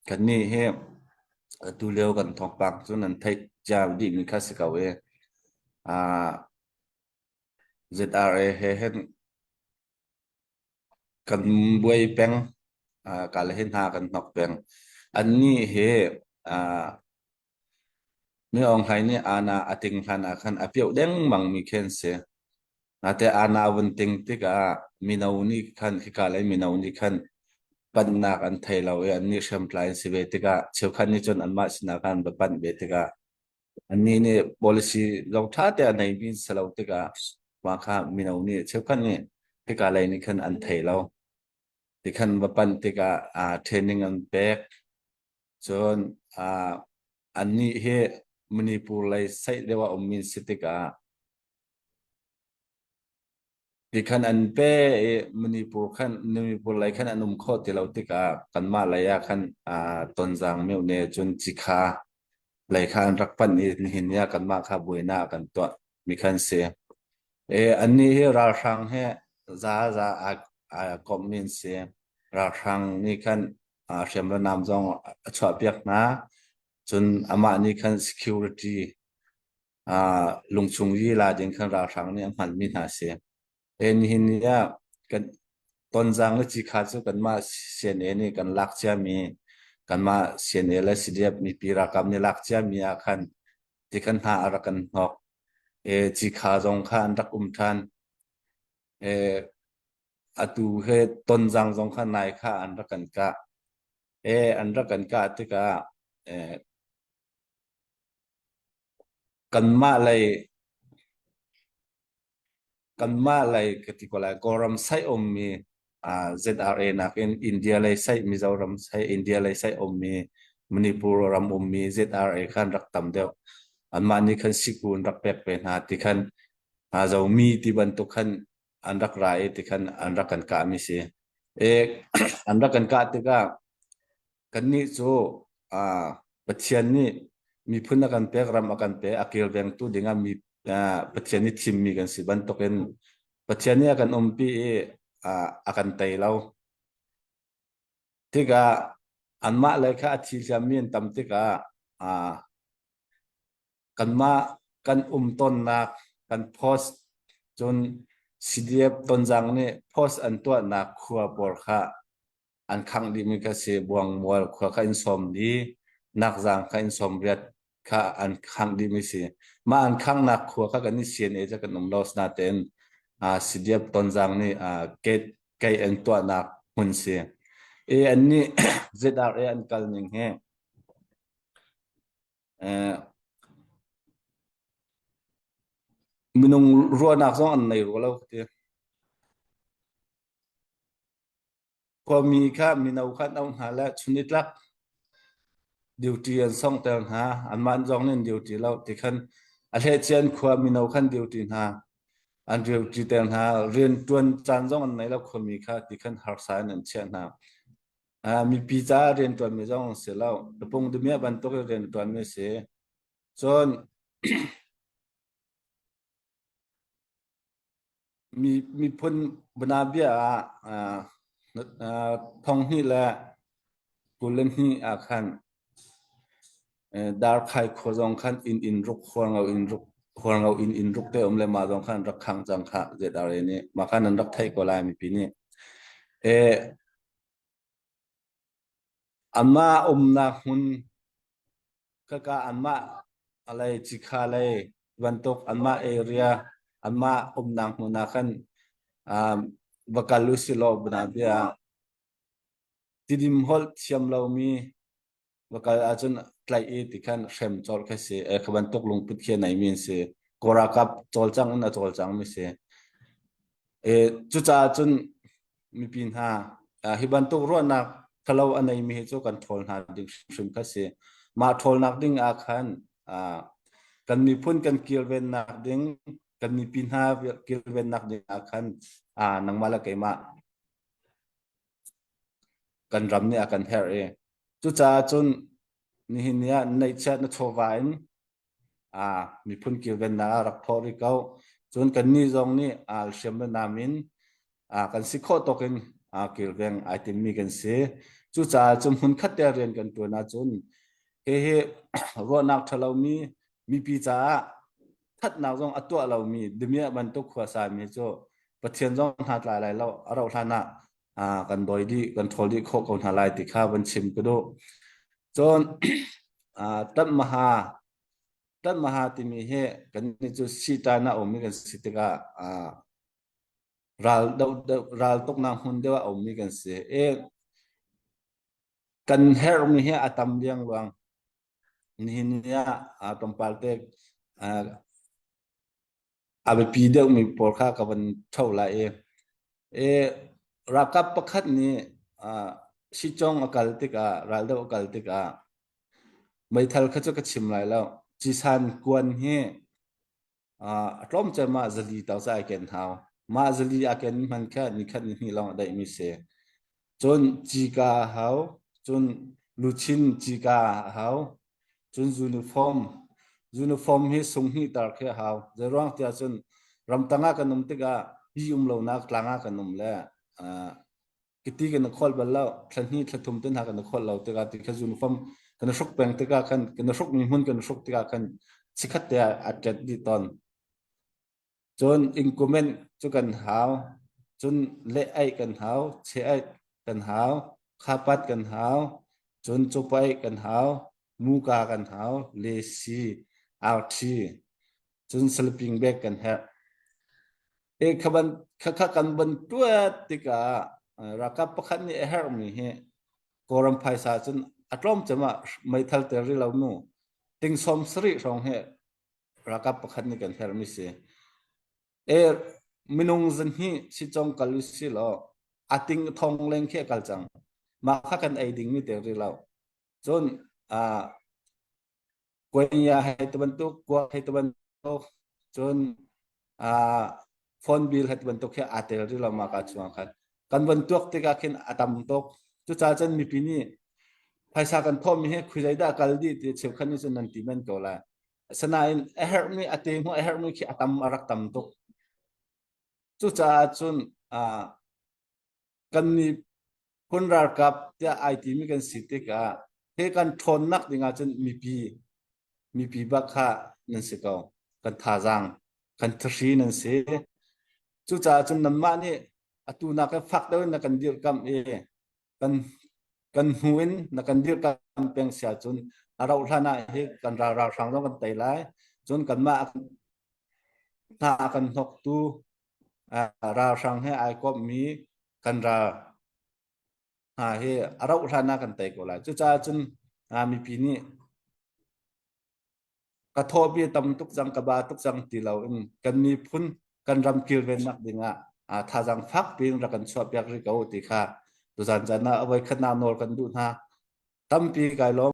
Kannih hi atu lio kan thawngpang cu nan theih cia dihmi kha si ko i ZRA he hin kan buai peng. Ka le hi hna kan hnok peng. Annih hi Min Aung Hlaing nih aana a ting hlan ah khan a pioh dengmangmi khi an si. Nate aana a vun ting tikah mino nih khan khika lei mino nih khan panhnak an thei lo i annih hriamtlai an si ve tikah cheukhat nih cun anmah sinah khan an va panh ve tikah annih nih policy zong ṭha te a neimi an si lo tikah mah kha mino nih cheukhat nih khika lei nih khan an thei lo. Tikhan va panh tikah training an pek. Cun annih hi Manipur lei saih deuh ah ummi an si tikah tikhan an pe i Manipur khan Manipur lei khan an um khawh ti lo tikah kanmah lei ah khan Tonzang myohne cun Cikha lei kha an rak panh i nihin ni ah kanmah kha buainak a kan tuah mi khan si. Annih hi ralhrang he za za aa komhmi an si. Ralhrang nih khan hriam le nam zong a chuahpiak hna. Cun amah nih khan security lungchung i la ding khan ralhrang nih a hmanmi hna a si. Nihin ni ah kan Tonzang le Cikha cu kanmah CNA nih kan lak ciami kanmah CNA le CDF mipi ralkap nih lak ciami ah khan tikhan hna a rak kan hnok. Cikha zong kha an rak um ṭhan. Atu he Tonzang zong kha nai kha an rak kan kah. An rak kan kah tikah kanmah lei kanmah lei ka ti ko lai Kawlram saih ummi ZRA nakin India lei saih Mizoram saih India lei saih ummi Manipur ram ummi ZRA khan rak tam deuh. Anmah nih khan siku an rak pek ve hna ti khan Zomi ti bantuk khan an rak ra i ti khan an rak kan kahmi si. E, an rak kan kah tikah kannih cu Pathian nih miphun a kan pek, ram a kan pek, a kilvengtu dingah mi Pathian nih thimmi kan si bantukin Pathian nih a kan umpi i a kan tei lo. Tikah anmah lei kha a thi hliammi an tam tikah kanmah kan um tawnnak kan post cun CDF Tonzang nih post an tuahnak khua pawl kha an khangh dihmi kha si Buangmual khua kha in sawm li Nakzang kha in sawm riat kha an khangh dihmi si mah an khanghnak khua kha kan i CNA cu kan um lo natein CDF Tonzang nih gate kei an tuahnak hmun si i an nih ZRA an kal ning hi Minung ruahnak zong an nei rua lo ka ti. Khuami kha mino kha an auh hna le chunitlak duty an songter hna. Anmah zong nih an duty lo ti khan a hlehcian khua mino khan duty hna. An duty ter hna. Rianṭuan caan zong an nei lo khuami kha ti khan harsa in an chiah hna. Mipi caah rianṭuanmi zong an si lo. Tapung damiah bantuk in rianṭuanmi a si. Cun mi miphun banabia ah thonghnih le 22 ah khan Darkhai khua zong khan inn inn ruk hualngo inn ruk hualngo inn inn ruk te um le mah zong khan rak khang cang kha ZRA nih mah khan an rak theih ko lai mipi nih. Amah umnak hmun kaka anmah alei cikha lei bantuk anmah area anmah umnak hmun ah khan va kal usilaw bia tidim holh thiam lomi va kal ahcun tlaih i ti khan hrem colh khi si. Kha bantuk lungput khi a neimi an si. Kawl ralkap cawlcang in a cawlcangmi si. Cucaah cun mipi hna hi bantuk ruahnak thalo a neimi hi cu kan ṭhawl hna ding hrimhrim kha si. Mah ṭhawlnak ding ah khan kan miphun kan kilvennak ding kan mipi hna kilvennak ding ah khan nangmah le keimah kan ram nih a kan herh i cucaah cun nihin ni ah neihchiat na chawva in miphun kilvennak ah rak thawh rih ko. Cun kannih zong nih hriam le nam in kan si khawh tawk in kilveng ai timmi kan si. Cucaah cu hmunkhat te rian kan ṭuan ahcun hihi ruahnak ṭha lomi mipi caah thatnak zong a tuah lomi damiah bantuk khuasa mi cu Pathian zong hna tlai lai lo a rauh hlan ah kan dawi dih kan ṭhawl dih khawh ko hna lai ti kha van chim ka duh. Cun ṭanh maha ṭanh maha timi hi kannih cu sitan a ummi kan si tikah ral doh ral tuknak hmun deuh ah a ummi kan si i kan herhmi hi a tam liangluang. Nihin ni ah tlawmpal te a biapi deuhmi pawl kha ka van tho lai i i ralkap pakhat nih sicong a kal tikah raldoh a kal tikah meithal kha cu ka chim lai lo. Cisan kuan hi a tlawm cem ah zali tau ca ai ken hau. Mah zali a ken hman kha nikhat ni hnih lawng a daihmi si. Cun cika a hau, cun luchin cika a hau, cun uniform. Uniform hi sung hnih tar khi a hau. Zeiruang tiah cun ramtang ah kan um tikah hi um lonak tlang ah kan um le kiti kan i kholh bal lo thla hnih thla thum te hna kan i kholh lo tikah ti kha uniform kan i hruk peng tikah khan kan i hrukmi hmun kan i hruk tikah khan chikhat te ah a ṭet dih tawn. Cun incumbent cu kan hau, cun leh aih kan hau, che aih kan hau, khapat kan hau, cun cupaih kan hau, muka kan hau, lesi, arthi, cun sleeping bag kan herh. E kha ban kha kha kan ban tuat tikah ralkap pakhat nih a herhmi hi Kawlram phaisa cun a tlawm cem ah meithal ter ri lo mu ting sawm sarih hrawng hi ralkap pakhat nih kan herhmi si. E minung zan hi sicong kal u si law a ting thong leng khi a kal cang. Mah kha kan ei dingmi ter ri lo. Cun kuanya hei ti bantuk kuak hei ti bantuk cun phone bill hei ti bantuk hi aa tel rih lo mah ka chungah khan kan von tuak tikah khin a tam tuk cucaah cun mipi nih phaisa kan thawhmi hi khui zeidah kal dih ti cheukhat nih cun nan ti men ko lai asinain a herhmi a te hmu a herhmi khi a tam a rak tam tuk cucaah cun kan miphun ralkap tiah ai timi kan si tikah he kan ṭhawnnak ding ahcun mipi mipi bak kha nan si ko kan thazaang kan thahri nan si cucaah cun nanmah nih atu nak in fak deuh in na kan dirhkamh i kan kan hnu in na kan dirhkamh peng si ahcun a rauh hlan ah hi kan ral ralhrang zong kan tei lai cun kanmah hna a kan hnoktu ralhrang he ai kommi kan ral hna hi a rauh hlan ah kan tei ko lai. Cucaah cun mipi nih ka thawhmi tam tuk cang ka ba tuk cang ti lo in kan miphun kan ram kilvennak ding ah thazaang fak piin rak kan chuahpiak rih ko ti kha tuzan caan ah a voikhatnak nawl kan duh hna. Tampi kai lawm.